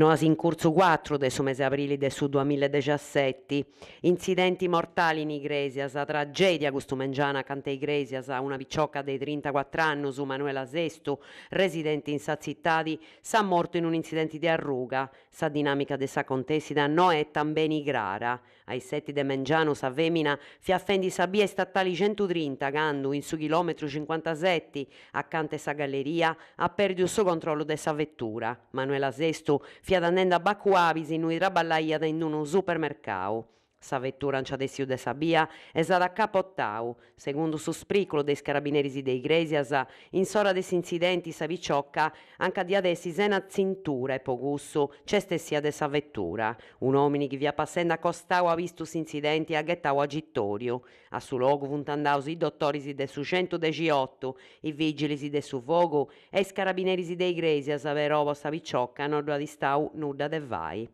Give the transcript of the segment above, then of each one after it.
Noas in curtzu cuatru de su mese abrili de su duamilla e dexiaseti. Intzidenti mortali in Igrèsias, tragèdia custu mengianu acanta 'e Igrèsias, una picioca de trintacuatr'annus, Manuela Sestu, residenti in sa tzitadi, s'at mortu in un'intzidenti de arruga. Sa dinàmica de s'acontèssida no est tambeni crara. A is seti de mengianu sa fèmina fiat fendi sa bia istatali centutrinta candu, in su chilòmetru cincuantaseti, acanta 'e sa galleria, at pèrdiu su controllu de sa vetura. Manuela Sestu fiat andendi a Bacu Abis innui traballaiat in unu supermercau. Sa vetura nch'at essiu de sa bia e s'at acapotau. Segundu su spriculu de is carabineris de Igrèsias, in s'ora de s'intzidenti sa picioca anca diat essi sena tzintura e po cussu nc'est essia de sa vetura. Un'òmini chi fiat passendi a costau at bistu s'intzidenti e at ghetau agitòriu. A su logu funt andaus is dotoris de su centudexiotu, is vìgilis de su fogu e is carabineris de Igrèsias, però po sa picioca no ddu at istau nudda de fai.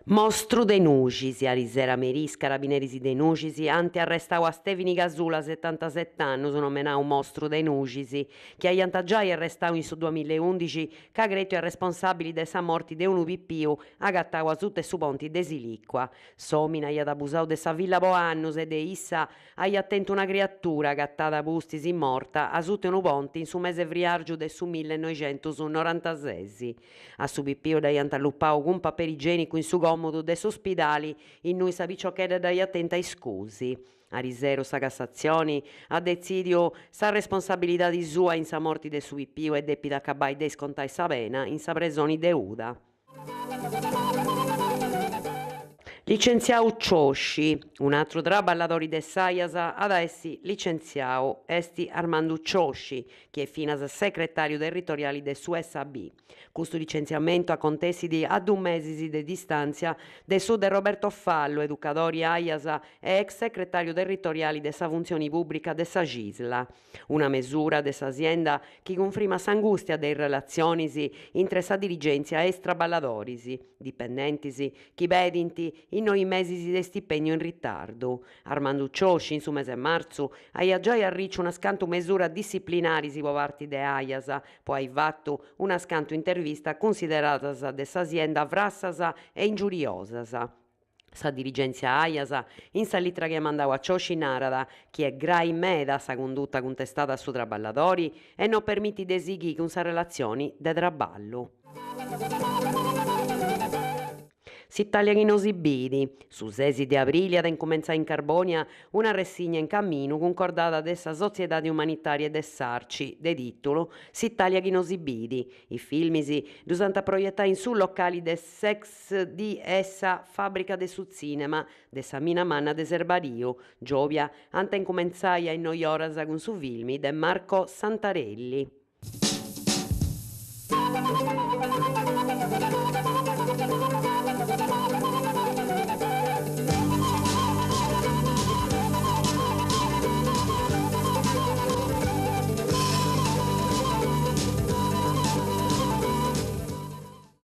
Mostru de Nuxis, Arisera a merì is carabineris de Nuxis ant arrestau a Stevini Casula, setantaset'annus, nomenau Mostru de Nuxis, chi aiant giai arrestau in su duamilla e undixi ca crètiu arresponsàbili de sa morti de unu pipiu agatau asuta 'e su ponti de Silìcua. S'òmini aiat abusau de sa filla po annus e de issa Aiat tentu una criatura agatada pustis morta asuta 'e unu ponti in su mese friàrgiu de su millenoixentusnorantasesi. A su pipiu dd'aiant allupau cun paperi igiènicu in su còmodu de s'uspidali innui sa piciochedda dd'aiat tenta a iscusi. Ariseru sa Cassatzioni at detzìdiu sa responsabilidadi sua in sa morti de su pipiu e depit acabai de iscontai sa pena in sa presoni de Uda. Licentziau Ciosci, un'atru traballadori de s'Aias at a essi licentziau est Armandu Ciosci, chi est finas secretàriu territoriali de s'USB. Custu licentziamentu acontessit a dus mesis de distàntzia de su de Roberto Fallo, educadori Aias e ex secretàriu territoriali de sa Funtzioni Pùbrica de sa Cisl. Una mesura de sa sienda chi cunfrimat s'angustia de is relatzionis intre sa dirigèntzia e is traballadoris, dipendentis chi pedint is noi mesis de stipendiu in ritardu. Armandu Ciosci in su mese martzu aiat giai arriciu unas cantu mesuras dissiplinaris po parti de Aias po ai fatu unas cantu intervistas cunsideradas de sa sienda frassas e ingiuriosas. Sa dirigèntzia Aias, in sa litra chi at mandau a Ciosci narat chi est grai meda sa cunduta cuntestada a su traballadori e no permitit de sighiri cun sa relatzioni de traballu. S'Itàlia chi no si bit. Su sesi de abrili at a incumentzai in Carbònia una ressigna in caminu cuncordada de sa Sotziedadi Umanitària e de s'Arci, de tìtulu S'Itàlia chi no si bit. Is filmis ddus ant a proietai in su locali de s'ex di sa fàbrica de su tzìnema de sa Mina Manna de Serbariu, giòbia ant a incumentzai a is noi oras cun su filmi de Marco Santarelli.